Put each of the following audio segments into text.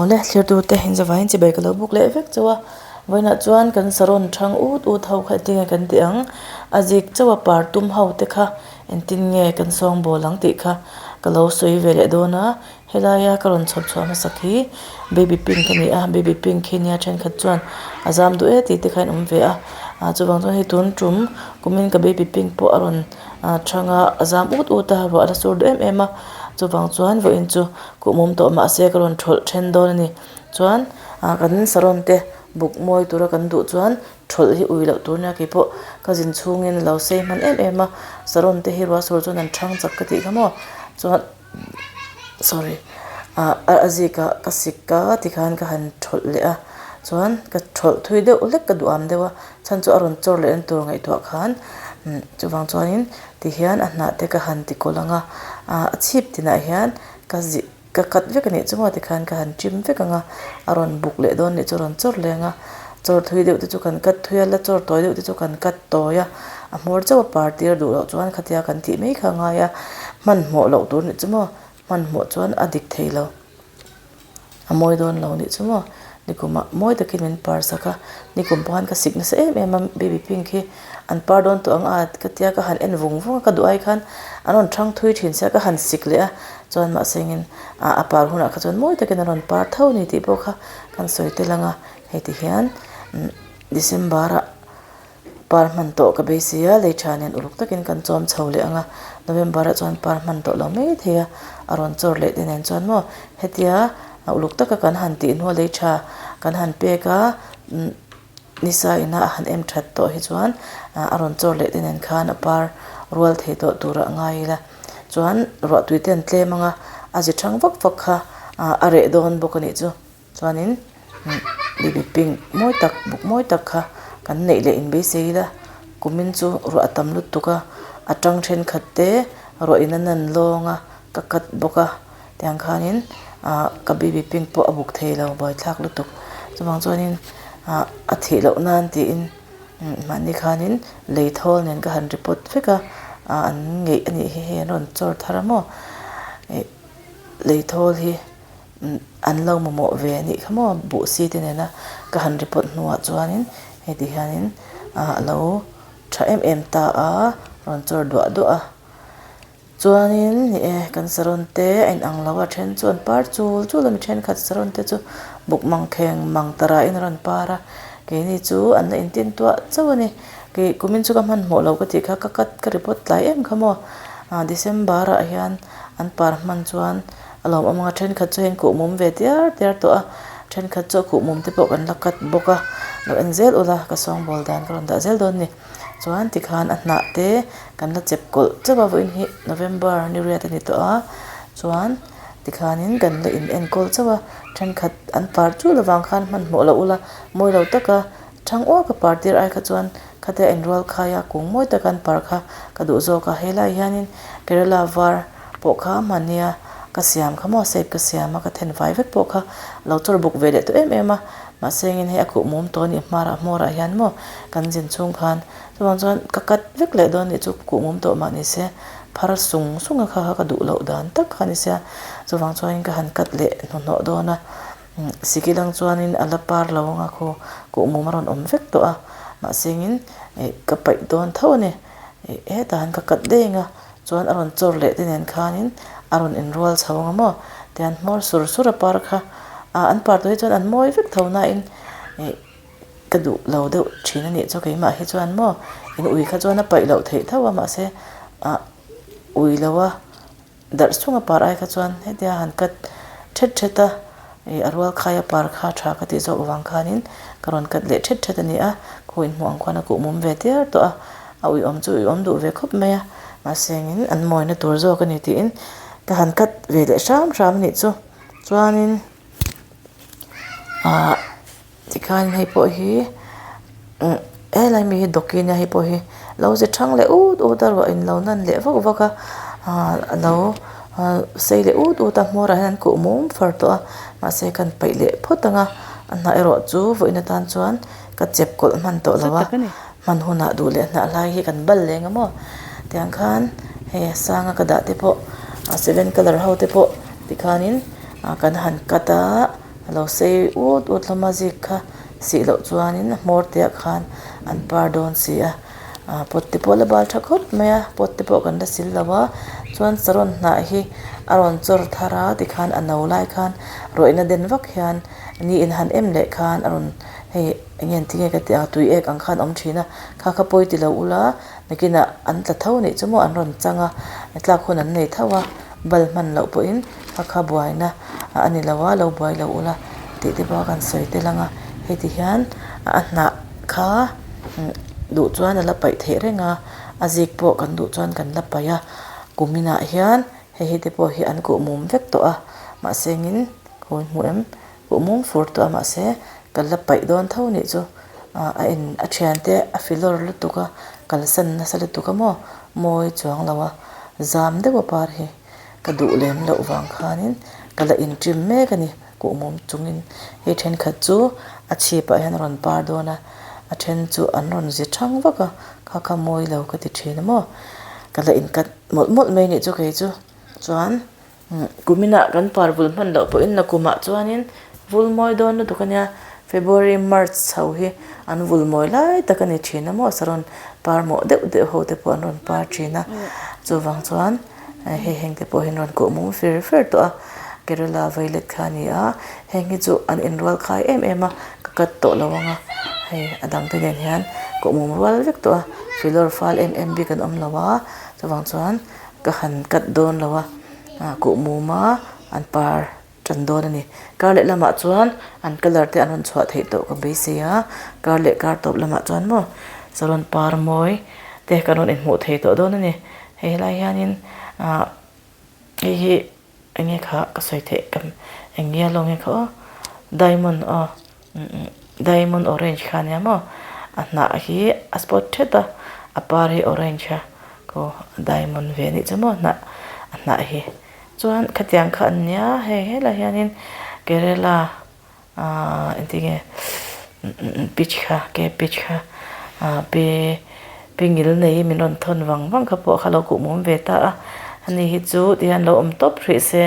Awle thlir tute inzavain chibai ka lo buk leh vek chauh a vawiinah chuan kan saron thang ut ut ho kha engtin nge kan tih ang a zik chauh a par tum ho te kha engtin nge kan sawngbawl ang tih kha ka lo sawi ve leh dawn a helaia ka rawn chhawp chhuah hmasak hi baby pink a ni a baby pink hi nia thenkhat chuan a zam duh e tih te kha an awm ve a ah chuvang chuan hei tun tum kumin ka baby pink pawh a rawn ah thang a a zam ut ut a ruah a la sur duh em em a chuvang chuan vawiin chu. Kuhmum tawh mahse ka rawn thawlh then dawn a ni. Chuan ah kan saron te buk mawi tura kan duh chuan thawlh hi ui loh tur nia keipawh ka zin chhungin a lo sei hman em em a saron te hi ruah sur chuan an thang chak ka tih kha maw chuan sorry ah a zikah ka sik a tikhan ka han thawlh leh a chuan ka thawlh thui deuh hlek ka duh am deuh a chhan chu a rawn chawr leh na tur ngaihtuah khan chuvang chuanin tihian a hnah te ka han ti kawlh ang a ah a chhip tinah hian. Ka zih ka cut vek a nih chu maw tikhan ka han trim vek ang a, a rawn buk leh dawn nih chu a rawn chawr leng a, chawr thui deuh te chu kan cut thui a, la chawr tawi deuh te chu kan cut tawi a, a hmawr chauh a par tir duh loh chuan khatia kan tih mai kha a ngai a, hmanhmawh loh tur nih chu maw, hmanhmawh chuan a dik thei lo, a mawi dawn lo nih chu maw, nikumah mawi takin min par sak a, nikum pawh khan ka sik nasa em em a baby pink hi. An par dawn tawh ang a, ka tia ka han en vung vung a, ka duh ai khan an rawn thang thui thin sia ka han sik leh a, chuan mahse engin ah a par hunah kha chuan mawi takin an rawn par tho ni tih pawh kha kan sawi tel ang a, hei ti hian December ah par hman tawh ka beisei a, lei tha nen uluk takin kan chawm chho leh ang a, November ah chuan par hman tawh lo mai thei a, a rawn chawr leh te nen chuan maw hetia uluk taka kan han tih hnuah lei tha kan han pek a. Nisa ina a han em that tawh hi chuan a rawn chawr leh te nen khan a par rual thei tawh turah a ngai ila. Chuan ruahtui te an tlem ang a, a zi thang vak vak kha a reh dawn bawk a nih chu. Chuanin baby pink mawi tak buk mawi tak kha kan neih leh inbeisei ila kumin chu ruah a tam lutuk a, a tang thenkhat te ruah in a nan lawng a, ka cut bawk a. Tiang khanin ah ka baby pink pawh a buk thei lo buaithlak lutuk chuvang chuanin ah a thih loh nan tiin mahni khanin lei thawl nen ka han report vek a ah an ngeih a nih hi hei an rawn chawr thar a maw ih lei thawl hi an lo mamawh ve a nih kha maw buh si te nena ka han report hnuah chuanin heti hianin ah a lo tha em em ta a rawn chawr duah duah a. Chuanin ni e, kan saron te a inang lo a, then chu an par chul chul a, mi thenkhat saron te chu buk mang kheng mang tara in a rawn par a, keini chu an la intin tuah chauh a ni. Kei kumin chu ka hmanhmawh lo ka tih kha ka cut ka report tlai em kha maw, ah December ah hian an par hman chuan a lawmawm ang a, thenkhat chu hei an kuhmum ve tiar tiar tawh a, thenkhat chu a kuhmum te pawh kan la cut bawk a, lo en zel ula ka sawngbawl dan ka rawn dah zel dawn a ni. Chuan tikhan a hnah te kan la chep kawlh chauh a vawiin hi November ni riat a ni tawh a chuan tikhanin kan la in enkawl chauh a thenkhat an par chul avang khan hmanhmawh loh ula mawi lo taka thang uak a par tir ai kha chuan khatia inrual khai a kung mawi taka an par kha ka duh zawk a helaiah hianin Kerala var pawh kha hmania ka siam kha maw shape ka siam a ka then fai vek pawh kha lo chawr buk ve leh tawh em em a. Mahse engin hei a khuh mum tawh a nih hmarah hmawrah hian maw kan zin chhung khan chuvang chuan ka cut vek leh dawn nih chu khuh mum tawh mah ni se phar sung sung a kha kha ka duh loh dan tak kha ni sia chuvang chuanin ka han cut leh hnuhnawh dawn a sikil ang chuanin a la par lo ang a khu khuh mum a rawn awm vek tawh a mahse engin ih ka paih dawn tho a ni ih hetah hian ka cut daih ang a chuan a rawn chawr leh te nen khanin a rawn inrual chho ang a maw tian hmawr sur sur a par kha ah an par tawh hi chuan an mawi vek tho nain ih ka duh lo deuh thin a nih chu keimah hi chuan maw in ui kha chuan a paih loh theih tho a mahse ah ui lo a. Darh chunga par ai kha chuan hetia han cut thet thet a, ih a rual khaia par kha tha ka tih zawk vang khanin ka rawn cut leh thet thet a ni a, khaw inhmuh ang khuan a kuh mum ve tiar tawh a, a uiawm chu uiawm duh ve khawp mai a, mahse engin an mawina tur zawk a ni tiin ka han cut ve leh hram hram a nih chu chuanin ahh. Tikhan hei pawh hi umm helai mi hi dawki nia hei pawh hi lo ze thang leh ut ut a ruah in lo nan leh vak vak a ahh a lo sei leh ut ut a hmawrah hian an kuh mum far tawh a mahse kan paih leh phawt ang a a hnah erawh chu vawiin atan chuan ka chep kawlh hman tawh lo a hman hunah duh leh hnah hlai hi kan bal leng a maw tiang khan hei a sanga ka dah te pawh seven colour ho te pawh tikhanin kan han cut a. A lo sei ut ut hlawm a zik kha sih loh chuanin a hmawr te ah khan an par dawn si a ah pot te pawh a la bal tha khawp mai a pot te pawh kan la sil lo a chuan saron hnah hi a rawn chawr thar a tikhan a no lai khan rawihna den vak hian ni in han em leh khan a rawn hei eng nge an ti nge ka tih ang tui ek ang khan a awm thin a kha kha pawi ti lo ula nakinah an tla tho nih chu maw an rawn chang a tlak hun an nei tho a bal hman loh pawhin kha kha buaina a ni lo a lo buai lo ula tih te pawh a kan sawi tel ang a heti hian a hnah kha duh chuan a la paih theih reng a a zik pawh kan duh chuan kan la paih a kum inah hian hei hi te pawh hi an kuh mum vek tawh a mahse engin khawi hmu em kuh mum fur tawh a mahse kan la paih dawn tho nih chu ah a in a thiante a filawr lutuk a kalsan nasa lutuk a maw mawi chuang lo a zam deuh a par hi. Ka duh lem loh vang khanin ka la intrim mek a ni kuhmum chungin hei thenkhat chu a chhipah hian a rawn par dawn a a then chu an rawn zi thang vak a kha kha mawi lo ka ti thin a maw ka la inkat mawlh mawlh mai nih chu kei chu chuan kuminah kan par vul hman loh pawhin nakumah chuanin vul mawi dawn lutuk a nia February March chho hi an vul mawi lai tak a ni thin a maw saron par mawh deuh deuh ho te pawh an rawn par thin a chuvang chuan. Hei heng te pawh hi an rawn kuh mum fir fer tawh a Kerala violet kha a ni a heng hi chu an inrual khai em em a ka cut tawh lo ang a hei a dang te nen hian kuh mum rual vek tawh a filawr fal em em bik an awm lo a chuvang chuan ka han cut dawn lo a kuh mum a an par Tan dawn a ni. Kar leh lamah chuan an colour te an rawn chhuah theih tawh ka beisei a, kar leh kar tawp lamah chuan maw saron par mawi te kan rawn inhmuh thei tawh dawn a ni. Hei helai hianin ah hei hi eng nge kha ka sawi theih ka eng nge alawm nge kha aw diamond aw diamond orange kha ania maw a hnah hi a spot thet a a par hi orange a aw diamond ve anih chu maw hnah a hnah hi. Chuan khatiang kha an nia hei helai hianin Kerala ahh engtin nge peach kha ke peach kha ahh pi pi ngil nei min rawn thawn vang vang kha pawh kha lo kuh mum ve ta a ani hi chu tihian lo awm tawp hrih se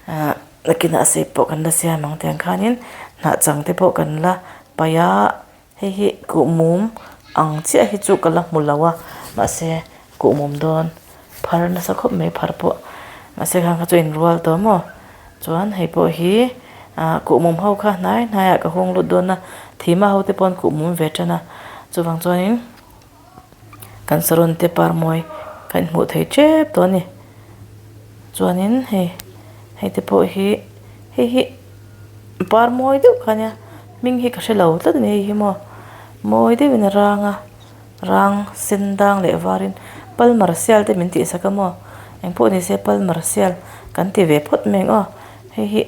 ahh nakinah sei pawh kan la siam ang tiang khanin hnah chang te pawh kan la paih a. Hei hi kuhmum ang chiah hi chu ka la hmu lo a mahse kuhmum dawn phar nasa khawp mai phar pawh mahse khang kha chu a inrual tawh maw chuan hei pawh hi ah kuhmum ho kha hnai hnaiah ka hung lut dawn a thima ho te pawh an kuhmum ve tan a chuvang chuanin kan saron te par mawi kan hmuh thei tep tawh a ni chuanin hei hei te pawh hi hei hi par mawi deuh kha ania hming hi ka hre lo tlat a ni hei hi maw mawi deuhin a rang a rang sen dang leh varin palmar sial te min tih sak a maw engpawh ni se palmar sial kan ti ve phawt mai ang aw hei hi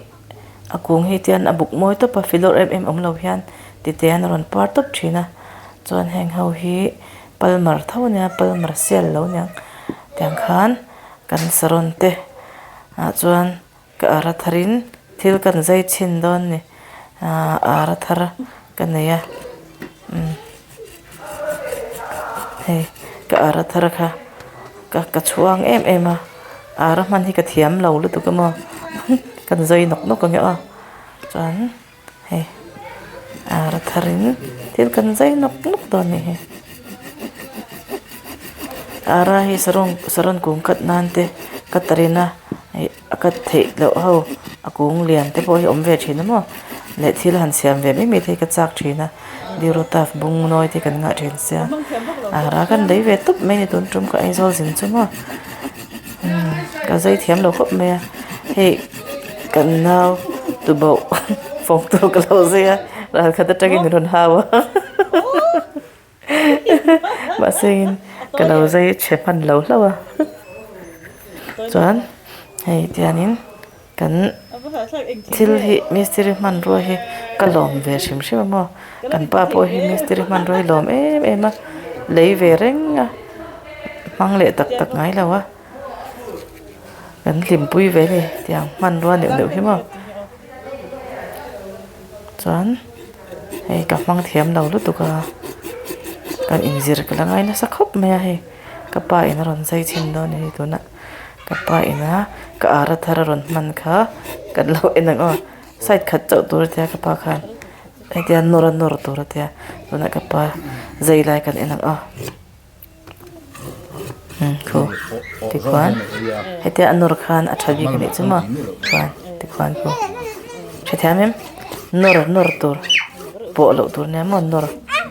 a kung hi tian a buk mawi tawp a filawr em em awm lo hian tite an rawn par tawp thin a chuan heng ho hi palmar tho a nia palmar sial lo niang tiang khan kan saron te ah chuan. Ka ara tharin thil kan zai chhin dawn ni aaa ara thar ka nei a umm hei ka ara thar kha ka ka chhuang em em a ara hman hi ka thiam lo lutuk a maw kan zai nawk nawk ang e aw chuan. Hei ara tharin thil kan zai nawk nawk dawn a nih hi ara hi saron saron kung cut nan te ka tarin a ih a cut theih loh ho a kung lian te pawh hi a awm ve thin a maw leh thil han siam ve mai mai te hi ka chak thin a dirutaf bung nawi te kan ngah thin sia ara kan lei ve tawp mai a ni tun tum ka Aizawl zin chu maw umm ka zai thiam lo khawp mai a hei kan nau tuboh fawm tur ka lo zai a ral khat atangin min rawn hau a mahse in ka lo zai chhe hman lo hlauh a chuan hei tiangin kan thil hi mistiri hmanrua hi ka lawm ve hrim hrim a maw kan pa pawh hi mistiri hmanrua hi lawm em em a lei ve reng a hmang leh tak tak ngai lo a kan hlimpui ve a ni tiang hmanrua neuh neuh hi maw chuan hei ka hmang thiam lo lutuk a kan inzir ka la ngai nasa khawp mai a hei ka pa in a rawn zai chhin dawn a ni tunah. Ka pa ina ka ara thar a rawn hman kha kan lo en ang aw. Side khat chauh tur a tia ka pa khan hetia nawr a nawr tur a tia tunah ka pa zai lai kan en ang aw umm khu tikhuan hetia a nawr khan a tha bik a nih chu maw chuan tikhuan khu hrethiam em nawr nawr tur pawh loh tur nia maw nawr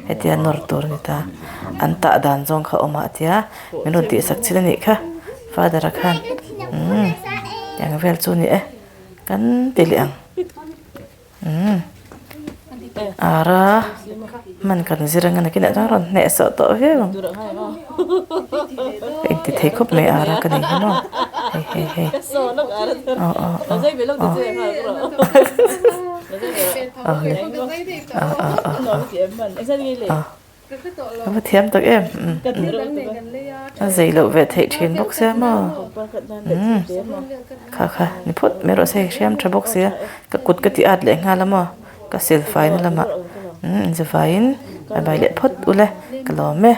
hetia nawr tur a ni ta an tah dan zawng kha a awm a a tia min rawn tihsak chin a nih kha father a khan umm eng vel chu a ni e. Kan ti leh ang umm ara hman kan zir anga nakinah chuan rawn hneh sawh tawh viau ang ka inti thei khawp mai ara ka nei hi maw hei hei hei aw aw aw aw awle aw aw aw aw. Ka va thiam tak em a zei loh ve theih thin bawk sia maw umm kha kha ni phawt mai rawh se hriam tha bawk sia ka kut ka ti at leh nghal a maw ka silfai na lamah umm inzavaiin a bai leh phawt ule ka lawm e.